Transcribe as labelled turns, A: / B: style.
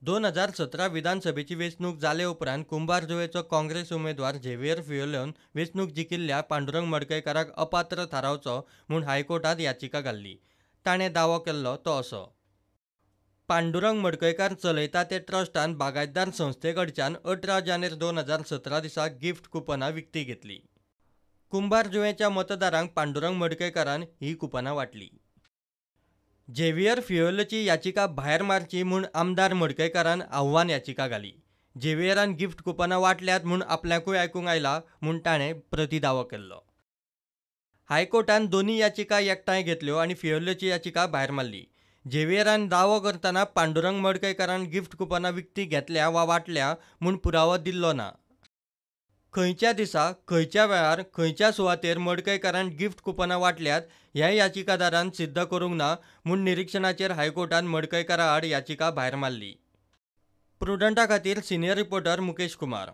A: 2017 विधानसभेची वेंचणूक जाले उपरांत कुंभारजुवेचो काँग्रेस उमेदवार झेवियर फियोल्होन वेंचणूक जिखिल्ल्या पांडुरंग मडकयकाराक अपात्र थारावचो म्हूण हायकोर्टांत याचिका घाल्ली. ताणें दावो केल्लो तो असो. पांडुरंग मडकयकार चलयता ते ट्रस्टान बागायतदार संस्थे कडच्यान 18 जानेर 2017 दिसा गिफ्ट कुपनां विकती घेतली. कुंभारजुवेंच्या मतदारांक पांडुरंग मडकयकारान ही कुपनां वांटली. झेवियर फियोल्होची याचिका भायर मारची म्हूण आमदार मडकयकारान आव्हान याचिका घाली. झेवियरान गिफ्ट कुपनां वांटल्यात म्हूण आपल्याकूय आयकूंक आयला म्हूण ताणें प्रतिदावो केल्लो. हायकोर्टान दोनूय याचिका एकठांय घेतल्यो आनी फियोल्होची याचिका भायर मारली. झेवियरान दावो करतना पांडुरंग मडकयकारान गिफ्ट कुपनां विकती घेतल्या वा वांटल्या म्हूण पुरावो दिल्लो ना. खंयच्या दिसा, खंयच्या वेळार, खंयच्या सुवातेर मडकयकारान गिफ्ट कुपनां वांटल्यात हें याचिकादारान सिद्ध करूंक ना म्हूण निरिक्षणाचेर हायकोर्टान मडकयकारा आड याचिका भायर मारली. प्रुडंटा खातीर सिनियर रिपोर्टर मुकेश कुमार.